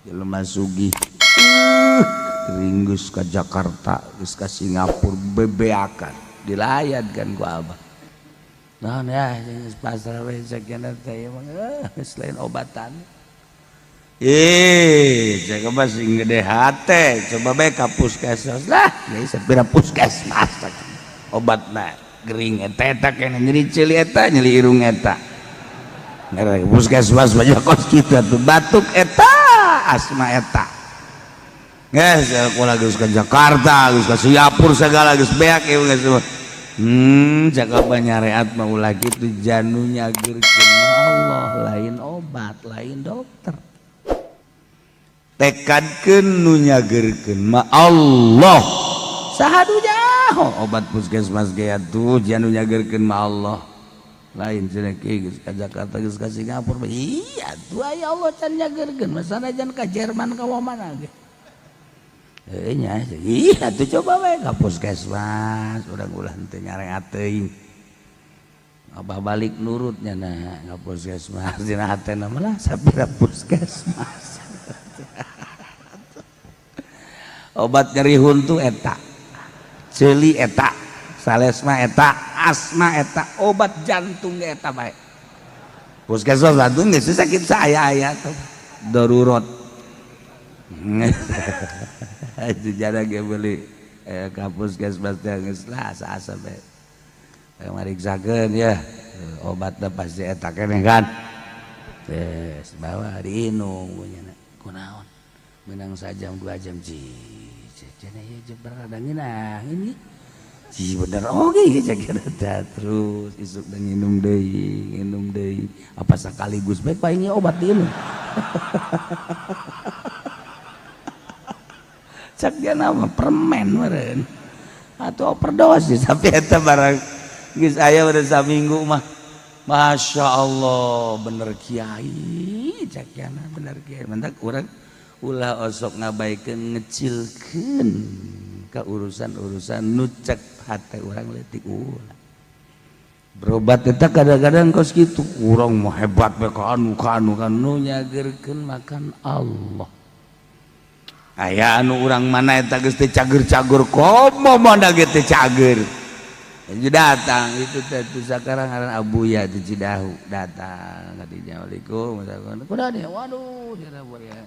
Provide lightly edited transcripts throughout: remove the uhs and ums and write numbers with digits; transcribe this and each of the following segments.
Jelema sugih ringgus ke Jakarta, geus ka Singapura, bebeakan dilayat kan ku abah. Naon ya geus pasrah we sakieu teh mah geus lain obatan. Eh, cek mah sing gede hate, coba bae ka puskesmas lah, geus sapira puskesmas obatna gering eta eta kene nyeri ceuli eta nyeri irung eta. Ngarang puskesmas banyak kos kitu atuh batuk eta asma eta. Geus kula geus ka Jakarta, geus ka Singapura segala geus beak ieu geus. Cakap nyareat mah ulah kitu janu nyageurkeun mah Allah lain obat, lain dokter. Tekadkeun nu nyageurkeun mah Allah. Saha nu nyaho obat puskesmas ge atuh janu nyageurkeun mah Allah. Lain cenah geus ka Jakarta geus ka Singapura. Iya atuh aya Allah can nyageurkeun mah sanajan ka Jerman ka mana ge. Nya, iya tuh coba we ka puskesmas urang ulah henteu nyareat teuing. Abah balik nurutnya nah ka puskesmas dina hatena mah lah sapira puskesmas. Obat nyeri huntu eta, ceuli eta, salesma eta, asma eta, obat jantung ge eta bae. Puskesmas jantung geus sakit saya aya tuh darurat. Itu jarang ge beli ka puskesmas teh geus lah asa-asa bae. Mariksakeun ya obatna pasti eta keneh kan. Geus bawa diinum punya kunaon. Menang sajam 2 jam ji. Cenah ieu jeber ada ngeunah ini. Ji bener oge cek eta terus isuk dan nginum deui apa sekaligus bae paling obat diinum. Cak dia nama permen meureun atau overdosis tapi eta barang geus aya udah saminggu mah Masya Allah bener kiai cak yana bener kiai mentak urang ulah osok ngabaikeun ngecilkeun ka urusan-urusan nu cek hate urang leutik ulah berobat eta kadang-kadang kos kitu urang mah hebat we ka anu ka anu ka nu nyageurkeun makan Allah. Aya anu urang mana eta geus teu cager-cager komo mana ge teu cager. Jadi datang itu teh tuh sekarang ngaran Abuya di Cidahu datang ka dinya Assalamualaikum. Kuda nih waduh cenah ya.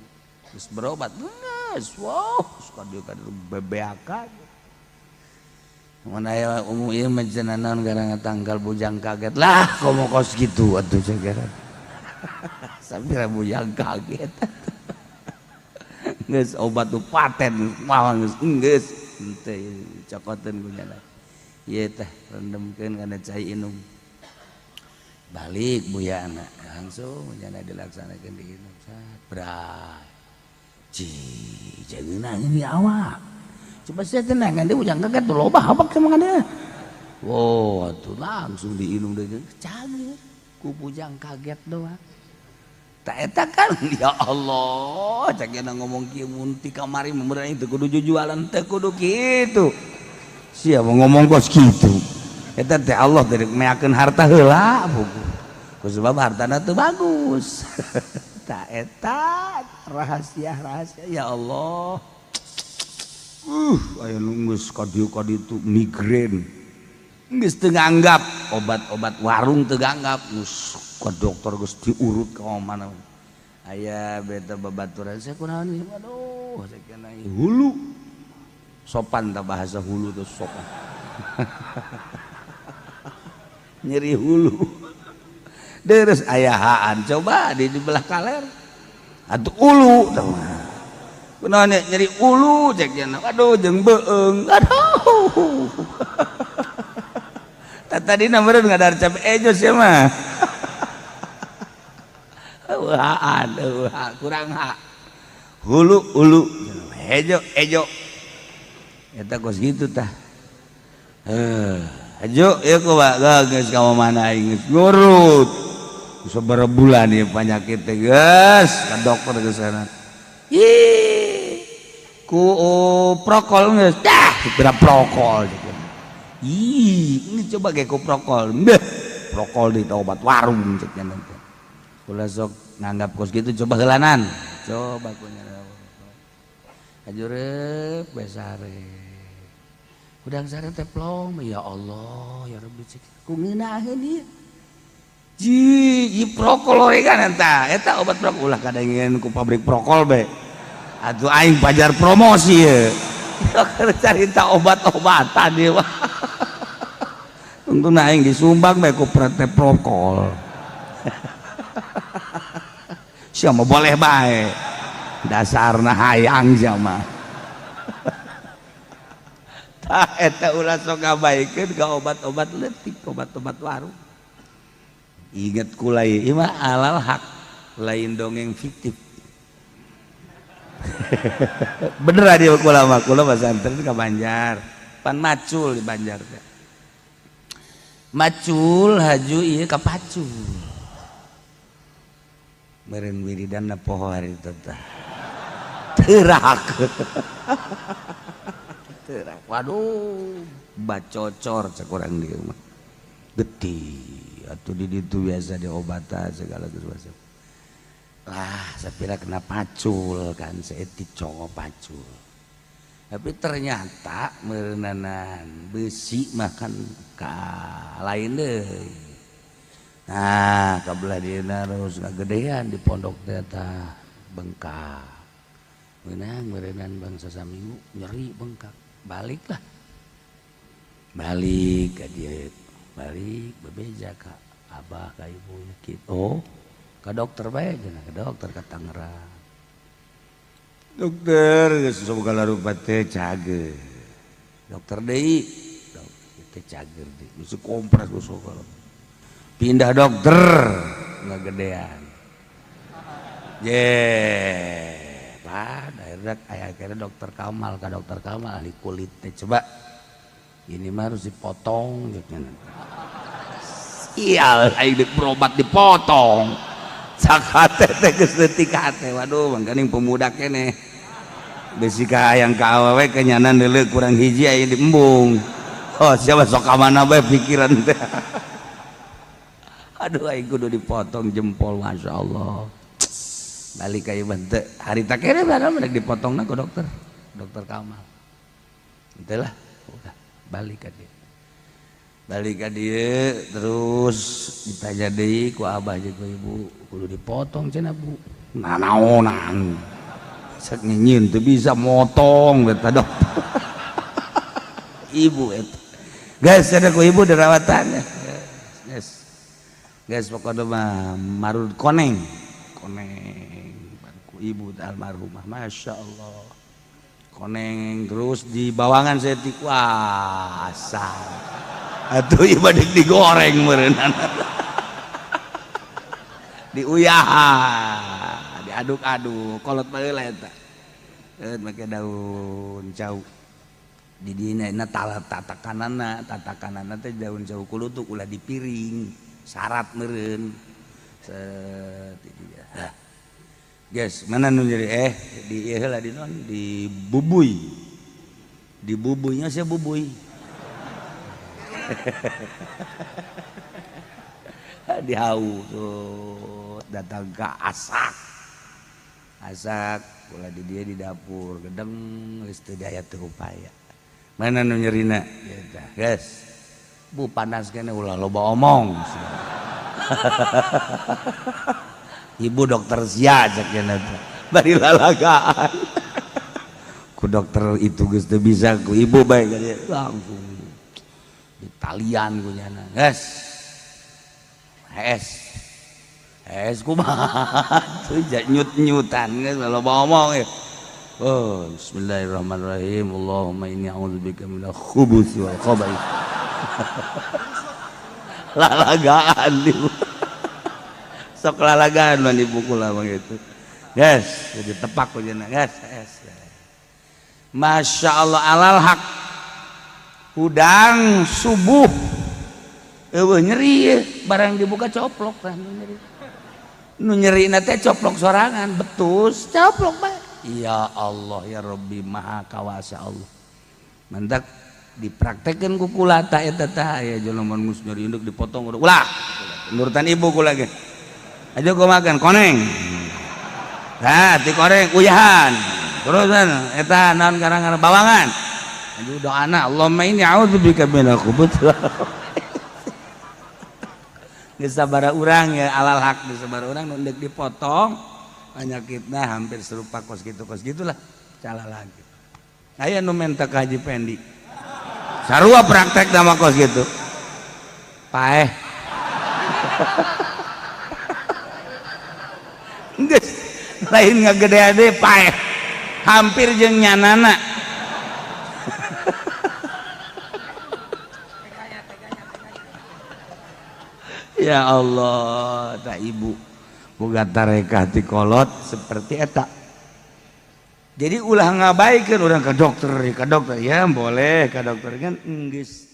Geus berobat geus wow ka dieu ka bebeakan. Mun aya umum ieu mah cenah naon gara tanggal bujang kaget lah komo kos kitu atuh cegera. Sampai bujang kaget. Geus obat tuh paten mah geus geus henteu cokoteun ku nyana. Ieu teh rendemkeun kana cai inum. Balik buyana langsung nyana dilaksanakeun diinum sat bray. Ci jangeunah ini awak. Coba saya tenang dia bujang kaget tuh loba habak sama dia. Wow, tuh langsung diinum deui cager. Ku bujang kaget doang. Tak eta kan ya Allah cak yana ngomong kieu mun ti kamari meureun itu kudu jujualan teh kudu kitu. Sia mau ngomong kos kitu. Eta teh Allah teh meakeun harta heula buku. Ku sebab hartana teu bagus. Tak eta rahasia-rahasia ya Allah. Aya nu geus ka dieu ka ditu migrain. Geus teu nganggap obat-obat warung teu nganggap geus ka dokter geus diurut ka mana. Aya beta babaturan saya kunaon ieu aduh sakieu hulu. Sopan ta bahasa hulu tuh sopan. Nyeri hulu. Deres ayahaan coba di belah kaler. Atuh ulu tah mah. Kunaon nyeri ulu cek cenah. Aduh jeung beueung. Aduh. Tadi meureun ngadar cabe ejo sia mah. Eueuh kurang hak. Hulu ulu hejo ejo. Eta kos kitu tah. Hejo ieu kumaha geus ka mana aing geus ngurut. Sabaraha bulan ieu panyakit teh geus ka dokter geus sana. Ih ku prokol geus dah pira prokol. Ih, ini coba ge ku prokol. Mbeh, prokol di obat warung cek nya teh. Ulah sok nganggap kos gitu coba heulanan. Coba ku hajureup bae sare. Hudang sare teh plong, ya Allah, ya Rabbi, cek. Ku ngeunaheun ieu. Ji, ieu prokol kan eta. Eta obat prokol ulah kadengeun ku pabrik prokol be. Atuh aing pajar promosi ye. Carita obat-obatan ieu mah. Tungtungna aing disumbang bae ku PT Prokol. Sia mah boleh bae. Dasarna hayang sia mah. Tah eta ulah sok ngabaikeun ka obat-obat leutik, obat-obat warung. Ingat kula ieu mah alal hak, lain dongeng fiktif. Bener dia kula mah, kula pesantren ka Banjar. Pan macul di Banjar teh. Macul haju ieu ka pacul. Meureun wiridanna poho hari itu teh. Teurak. Teurak. Waduh, bacocor cek urang dieu mah. Getih atuh di ditu biasa diobatan segala geus lah, sapira kena pacul kan, saeutik congo pacul. Tapi ternyata meureunanan besi makan ka lain deui. Nah, kabelah dieuna terus ngagedean di pondok teh tah bengkak. Meunang meureunan bangsa saminggu nyeri bengkak. Baliklah. Balik ka dieu. Balik bebeja ka abah ka ibu kitu. Oh, ka dokter bae cenah, ka dokter ka Tangerang. Dokter geus segala rupa teh cager. Dokter deui, dokter teh cager deui. Geus kompres geus segala. Pindah dokter ngagedean. Ye, Pak, akhirnya aya akhirnya dokter Kamal, ka dokter Kamal ahli kulit teh, coba ini mah harus dipotong gitu. Sial, aing deuk berobat dipotong. Sakate teh geus leutik hate. Waduh, mangkaning pemuda keneh. Besi ka hayang ka awewe kenyanan deuleu kurang hiji aya di embung. Oh, siapa sok ka mana bae pikiran teh. Aduh, aing kudu dipotong jempol, Masya Allah. Balik ka ieu teu harita kene barang rek dipotongna ku dokter. Dokter Kamal. Henteu lah, udah balik ka dieu. Balik ka dieu terus ditanya deui ku abah jeung ku ibu, kudu dipotong cenah, Bu. Nanaonan. Sek nyieun teu bisa motong eta dokter. Ibu eta. Geus ada ku ibu dirawatan. Geus. Geus pokona mah marud koneng. Koneng ku ibu almarhumah, Masya Allah. Koneng terus di bawangan saeutik, wah asal. Atuh ieu mah digoreng meureunana. Diuyahan, diaduk-aduk, kolot baheula eta. Make daun cau. Di dinya na tatakanana, tatakanana teh daun cau kulutuk ulah di piring, syarat meureun. Set di dieu. Hah. Guys, mana nu jadi di ieu heula di non di bubuy. Di bubuynya sia bubuy. Dihau tuh datang ke asak. Asak ulah di dia di dapur gedeng geus teu daya teu upaya. Mana nu nyerina? Eta, guys. Bu panas kene ulah loba omong. Ibu dokter sia cek cenah teh. Bari lalagaan. Ku dokter itu geus teu bisa ku ibu bae langsung ditalian ku nyana. Geus. Hes. Hes kumaha tuh nyut-nyutan geus loba omong ya. Oh, bismillahirrahmanirrahim. Allahumma inni a'udzubika minal khubuthi wal khaba'ith. Lalagaan ibu. Sok lalagaan mah dipukul lah begitu. Guys, jadi tepak ku cenah, guys. Masya Allah alal hak. Hudang subuh. Eueuh nyeri barang dibuka coplok tah nu nyeri. Nu nyerina teh coplok sorangan, betus coplok bae. Ya Allah ya Rabbi maha kawasa Allah. Mantak dipraktekeun ku kula ta eta tah aya jelema geus nyeri induk dipotong ulah. Nurutan ibu kula ge. Aja gua makan koneng. Nah, ti koreng uyahan. Terus eta naon karang bawangan. Aduh, doana Allahumma inni a'udzubika minal khubuts. Geus sabaraha urang ya alal hak, geus sabaraha urang nu deuk dipotong penyakitna hampir serupa kos gitu, kos gitulah cala lagi. Aya nu menta ka Haji Pendi. Sarua praktek nama kos gitu. Paeh. Geus lain ngagede-gede paeh. Hampir jeung nyanana. Ya Allah, tak ibu boga tarekah ti kolot seperti eta. Jadi ulah ngabaikeun urang ke dokter ya boleh ke dokter kan geus